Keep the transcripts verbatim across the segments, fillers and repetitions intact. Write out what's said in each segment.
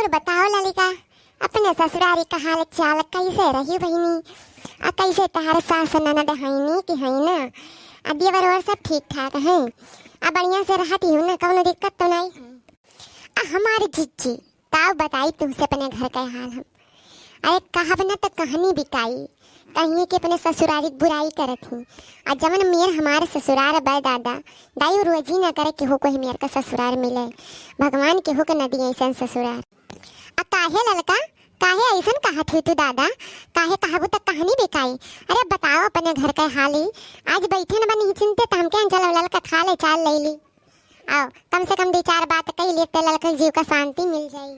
तो बताओ ललिका, अपने ससुरारी का हाल चाल कैसे रही बहिनी? आ कैसे तहार सास ननद हईनी कि हई ना? आ देवर और सब ठीक ठाक हैं? आ बढ़िया से रहती हूँ ना, कौनो दिक्कत तो नहीं है? आ हमारे जिज्जी, ताऊ बताई तुमसे अपने घर का हाल हम। अरे कहब ना तो कहनी बिकाई, कहिए कि अपने ससुरारी की बुराई करत ही। आ जवन मेर हमारे ससुरार बा दादा, दाई रोजी ना करे केहू कोई मेर का ससुरार मिले। भगवान केहू के न दिए ऐसन ससुरार। आ काहे ललका, काहे ऐसन कहत हुई तू दादा? काहे कहबू त कहनी बिकाई। अरे बताओ अपने घर के हाली। आज बैठे न बनी चिंते त हमके अंचल ललका खा ले चाल ले ली। आओ कम से कम दो चार बात कही ले त ललका जीव का शांति मिल जाई।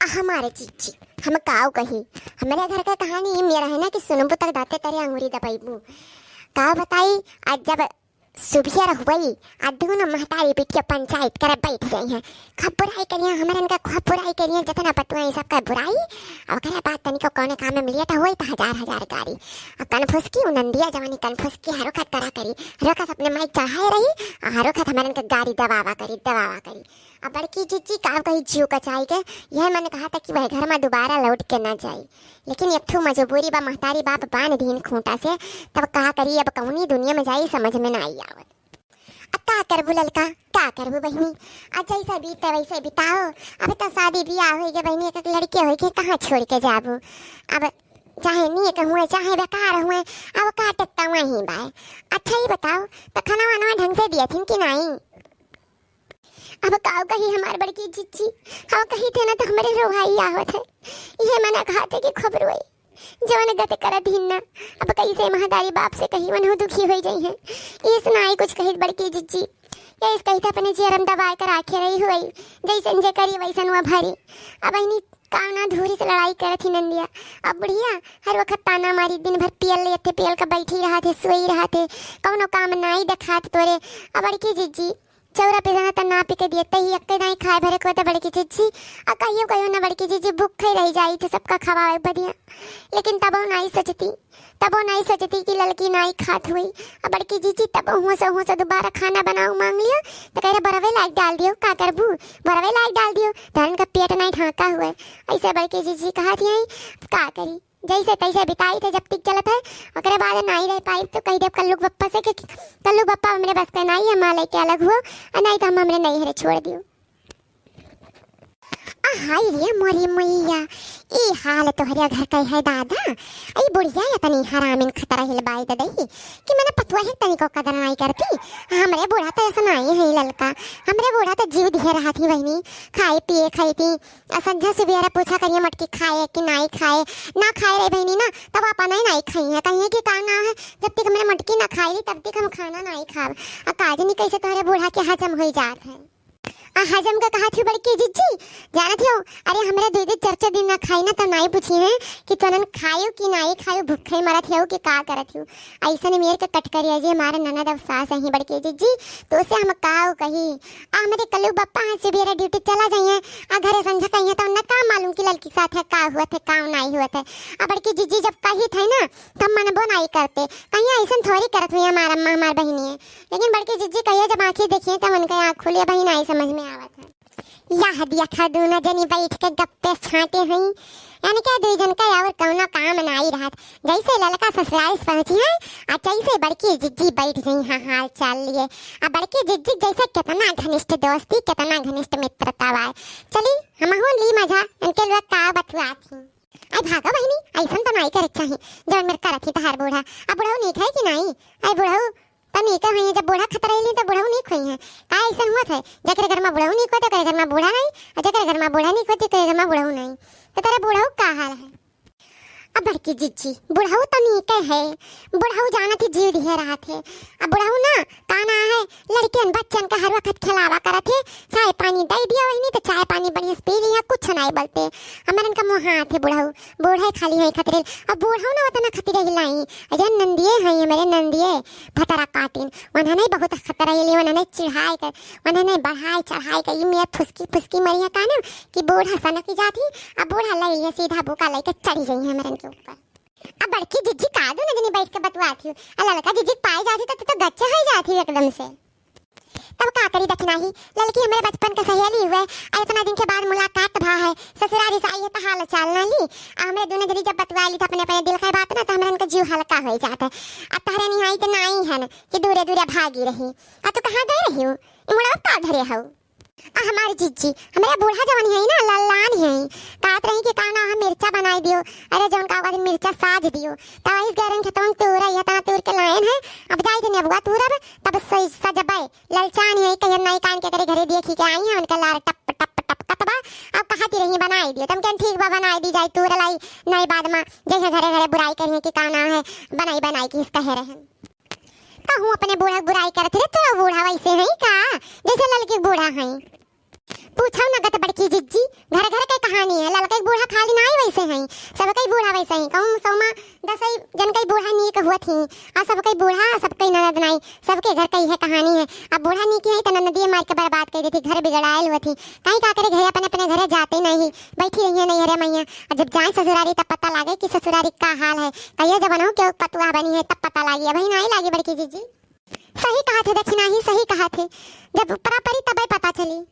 आ हमारे जिज्जी, हम काव कही, हमरे घर का कहानी ये मेरा है ना कि सुनबू तक दाते तरे अंगूरी दबाईबू। काव बताई, आज जब सुबह रहुई, आ दोनों महतारी बिटिया पंचायत करे बैठ गई हैं। खूब बुराई करिया, हमरन का खूब बुराई करिया, जितना पतुआ है सबका बुराई। और ओकरे बाद तनिको कौने काम में लेट हुई तो हजार हजार गारी। आ कनफुसकी उ नंदिया जवानी कनफुसकी हरो खत करा करी, हरो खत अपने माई चढ़ाए रही, और हरो खत हमरन का गारी दबावा करी, दबावा करी। अब बड़की जिज्जी का कही जीव कचाई के, यह मन कहा था कि वह घर में दोबारा लौट के ना जाई, लेकिन एक ठो मजबूरी बा, महतारी बाप बांध दीन खूंटा से, तब का करी, अब कौनी दुनिया में जाई, समझ में ना आई आवत। अब का करबू ललका, का करबू बहिनी, आज जैसे बीते वैसे बिताओ। अब तो शादी ब्याह होई गए बहिनी, एक एक लड़के होई गए, कहाँ छोड़ के जाबू? अब चाहे नीक हुए चाहे बेकार हुए, अब काटत तो वहीं बाय। अच्छा ही बताओ, तो खाना वाना ढंग से दिया थी कि नहीं? अब काव कही हमार बड़की जिज्जी, हम कही थे ना तो हमरे रोवाई आवत है। ये मना कहा थे कि खूब रोई, जवन गत करत हिन ना। अब कैसे महतारी बाप से कही, वनहु दुखी होई जाई है। ये सुनाई कुछ कही बड़की जिज्जी, ये इस कही थे अपने जियरम दबाए कर आखे रही हुई, जैसन जे करी वैसन वह भरी। अब इन्हीं कावना धूरी से लड़ाई करत ही नंदिया। अब बुढ़िया हर वक्त ताना मारी, दिन भर पियल लेते, पियल का बैठी रहा थे, सोई रहा थे, कौनो काम नाई देखात तोरे। अब बड़की जिज्जी चौरा पे जाना त नापी के दिए, तही अक्के नाई खाए भरे को त बड़की जिज्जी। आ कहियो कहियो ना बड़की जिज्जी भूखे रह जाई थे सबका खवावे बदिया, लेकिन तबो नाई सोचती, तबो नाई सोचती कि ललकी नाई खात हुई। आ बड़की जिज्जी तबो हुआ से हुआ से दोबारा खाना बनाओ मांग लियो, तो कह रहे बरवे लायक डाल दियो, का करबू, बरवे लायक डाल दियो, धन का पेट नाई ढाका हुए। ऐसे बड़की जिज्जी कहा थी, का करी, जैसे तैसे बिताई थे जब तक चलत है, ओकरे बाद नाई रह पाई तो कह देब कल्लू के बप्पा से कि कल्लू बप्पा हमरे बस के नाई, हम लेके अलग हुओ, और नाई तो हम हमरे नैहरे छोड़ दियो। आ हाय रे मोरी मैया, ई हाल तोहरे घर के है दादा। ई बुढ़िया इतनी हरामिन खतरा हिल बाई ददई कि मैंने पतुआ है तनिको कदर नाई करती। हमरे बूढ़ा तो ऐसा नाई है ललका, हमरे बूढ़ा तो जीव दिए रहा थी बहिनी, खाए पिए खाई थी। आ संझा सुबेरा पूछा करिए मटकी खाए कि नाई खाए, ना खाए रही बहिनी ना, तब आप नहीं नाई खाई है, कहिए कि का ना है, जब तक हमरे मटकी ना खाई तब तक हम खाना नाई खाब। आ काजनी कैसे तोहरे बूढ़ा के हजम हो जात है। आ हजम का कहा थी बड़की जिज्जी, जानत हो, अरे हमरे दो दो चार चार दिन ना खाई ना तो नाई पूछी है कि तोनन खायो कि नाई खायो, भूखे मरत हो कि का करत हो। ऐसन मेर के कटकरिया जी हमारे ननद अब सास ही बड़की जिज्जी, तो उसे हम काव कही। आ हमरे कल्लू बप्पा हैं सुबेरे ड्यूटी चला जाइए, आ घरे संझा कहिए तो उन्हें का मालूम कि लड़की साथ है का हुआ थे का नाई हुआ थे। आ बड़की जिज्जी जब कही थे ना तब मनबो नाई करते, कहीं ऐसन थोड़ी करत हुई हमार अम्मा हमार बहिनी है। लेकिन बड़की जिज्जी कहिए जब आँखी देखिए तब उनके आँख खुले बहिन आई समझ में आवत है। यह देखा दोनों जनी बैठ के गप्पे छाटे हैं, यानी क्या दो जन का और कौनो काम नाई रहत। जैसे ललका ससुराल से पहुँची है, आ जैसे बड़की जिज्जी बैठ गई हैं हाल चाल लिए। आ बड़की जिज्जी जैसे कितना घनिष्ठ दोस्ती, कितना घनिष्ठ मित्रता बाय। चली हमहू ली मजा, इनके लोग का बतुआ थी। आई भागो बहिनी, ऐसन तो नाई करे चाही, जवन मेरे करत ही तहार बूढ़ा। आ बुढ़ऊ नीक है कि नाई? आई बुढ़ऊ तो नीक है, जब बूढ़ा खत रही तो बुढ़ऊ नीक हुई है। का ऐसन हुआ थे, जेकरे घर में बुढ़ऊ नीक होते, ओकरे घर में बूढ़ा नहीं, और जेकरे घर में बूढ़ा नीक होते, ओकरे घर में बुढ़ऊ नहीं। तो तेरा बुढ़ऊ का हाल है? अब बड़की जिज्जी, बुढ़ऊ तो नीक है, बुढ़ऊ जानत ही जीव दिए रहा थे। अब बुढ़ऊ ना, का ना है, लड़कियन बच्चन का हर वक्त खिलावा करत है, चाय पानी दे दिया वही नहीं तो चाय पानी बढ़िया से पी लिया, कुछ नहीं बोलते। हमरन का मुँह हाथ है बुढ़ऊ, बूढ़े खाली है खतरे। अब बूढ़ऊ ना उतना खतरे हिलाई, अजय नंदिये हैं, मेरे नंदिये, भतरा काटिन, उन्हें नहीं बहुत खतरा हिली, उन्हें नहीं चढ़ाई कर, उन्हें नहीं बढ़ाई चढ़ाई कर, ये मेरा फुसकी फुसकी मरिया कानम कि बूढ़ा सनक जाती, अब बूढ़ा ले ये सीधा बुका लेके चढ़ी गई है हमरन के ऊपर। अब बड़की जिज्जी का दो नजनी बैठ के बतुआती हूँ, आ ललका जिज्जी पाए जाती तो, तो गच्चे हो जाती एकदम से। तब का करी दखिनाही, ललकी हमरे बचपन के सहेली हुए, आ इतना दिन के बाद मुलाकात भा है, ससुरारी से आई है त हाल चाल ना ली। आ हमरे दुनो जनी जब बतुआ ली त अपने अपने दिल के बात ना, त हमरे उनका जीव हल्का हो जात है। आ तहरे निहाई त नाई हन कि दूरे दूरे भागी रही। आ तू कहाँ गए रही हूँ, मुड़वा का धरे हऊ? आ हमार जिज्जी, हमरे बूढ़ा जवन है ना, लल्लान है, कहत रही कि का ना हम मिर्चा बनाई दियो, अरे जौन का कहत मिर्चा साज दियो। त वही गैरन खेतवन तूर है, तना तूर के लायन है। अब जाई थे नेबुआ तूरब, तब सजबै, ललचान है, कहियन नाई कान के करे घरे देखी के आई है, उनका लार टप टप टप कतबा। अब कहती रही बनाई दियो, तम कहन ठीक बा बनाई दी जाई, तूर लाई नाई बाद मा जइहे घरे घरे बुराई करिए कि का ना है, बनाई बनाई की कहे रहन। कहूँ अपने बूढ़ा के बुराई करत रे, तोरा बूढ़ा वैसे है का, जैसे ललकी के बूढ़ा है। पूछो न गत बड़की जिज्जी, घर घर के कहानी है, ललका के बूढ़ा खाली नाई वैसे है, सबके बूढ़ा वैसे है। कहूँ सौमा दसई जन के बूढ़ा नीक हुआ थी, आ सबके बूढ़ा, सबके ननद नाई, सबके घर के है कहानी है। अब बूढ़ा नीक है त ननदिए मार के बर्बाद कर देती, घर बिगड़ायल हुआ थी। कहीं का करे, घरे अपने अपने घरे जाते नहीं, बैठी रही है नहीं हरे मैया। और जब जाए ससुरारी तब पता लागे कि ससुरारी का हाल है। कहिए जब बनहु के पतुआ बनी है तब पता लागी, अबही नाई लागी बड़की जिज्जी। सही कहा थे दखिनाही, सही कहा थे, जब ऊपरा परी तबे पता चली।